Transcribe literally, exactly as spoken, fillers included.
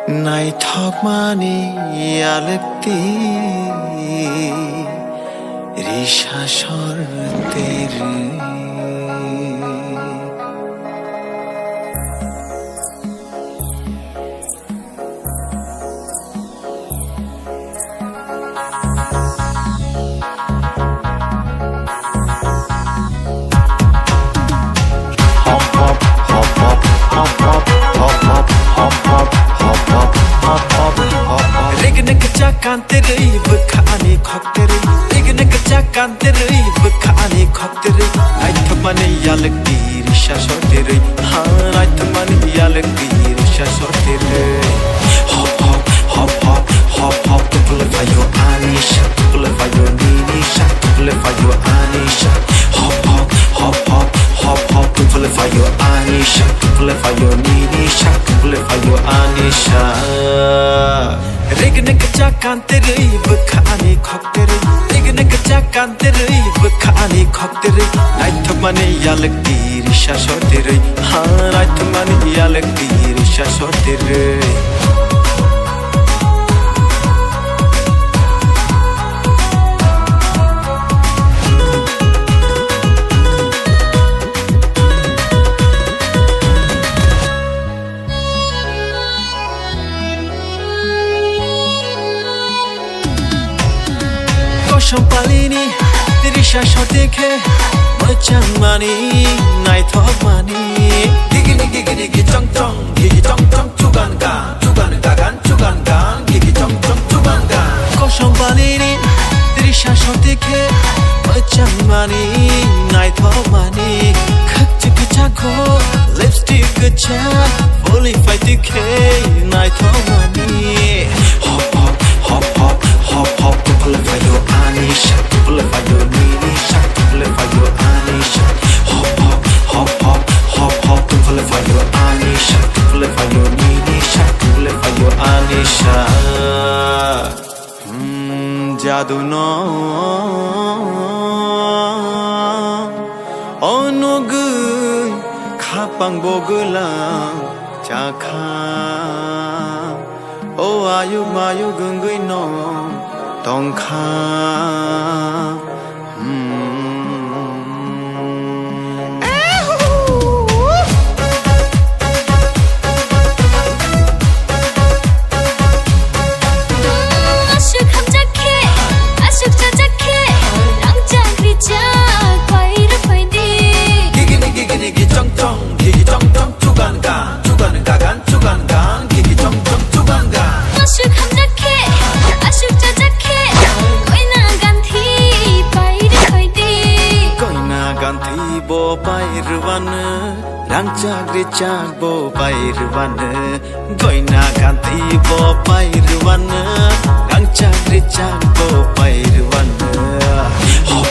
Naithokmani yalwkti risa sortwi. Rigini kwchak kantirwi bwkha ani khoktirwi. Rigini kwchak kantirwi bwkha ani khoktirwi. Naithokmani yalwkti risa sortwi. Ha, naithokmani yalwkti risa sortwi. Hop, hop, hop, hop, hop, hop, tupulwi phaio ani sha, tupulwi phaio nini sha, tupulwi phaio ani sha. Hop, hop, hop, hop, hop, hop, tupulwi phaio ani sha, tupulwi phaio nini sha, tupulwi phaio ani sha. Rigini kwchak kantirwi bwkha ani khoktirwi. Rigini kwchak kantirwi bwkha ani khoktirwi. Naithokmani yalwkti risa sortwi. Ha, naithokmani yalwkti risa sortwi. Kosom palini risa sortwi khe mwchangmani naithokmani. Gigini gigini gichong chong, gigi chong chong, chugan gan, chugan gagan, chugan gan, gigi chong chong, chugan gan. Kosom palini risa sortwi khe mwchangmani naithokmani. Khakchi kwchakho lipstick kwchak, holy fight khe naithokmani. Hop, hop, hop, hop, hop, hop, tupulwi phaio ani sha, tupulwi phaio nini sha, tupulwi phaio ani sha. Hop, hop, hop, hop, hop, hop, tupulwi phaio ani sha, tupulwi phaio nini sha, tupulwi phaio ani sha. Hmm, jadu no onogwi khapang bogwlang chakha. O ayuk mayuk wngwi no tongkha. Hmm. Aswk hamjak khe, aswk chajak khe, rang chak ri chak pai rw phai di. Gigini gigini gichong chong, gigi chong chong, chugan gan, chugan gagan, chugan gan, gigi chong chong, chugan gan. Aswk hamjak khe, aswk chajak khe, koina ganthi pai rw phai di. Koina ganthi bo pai rwano, rang chak ri chak bo pai rwano. Goina ganthi bo pai rwano, rang chak ri chak bo pai rwano. Hop,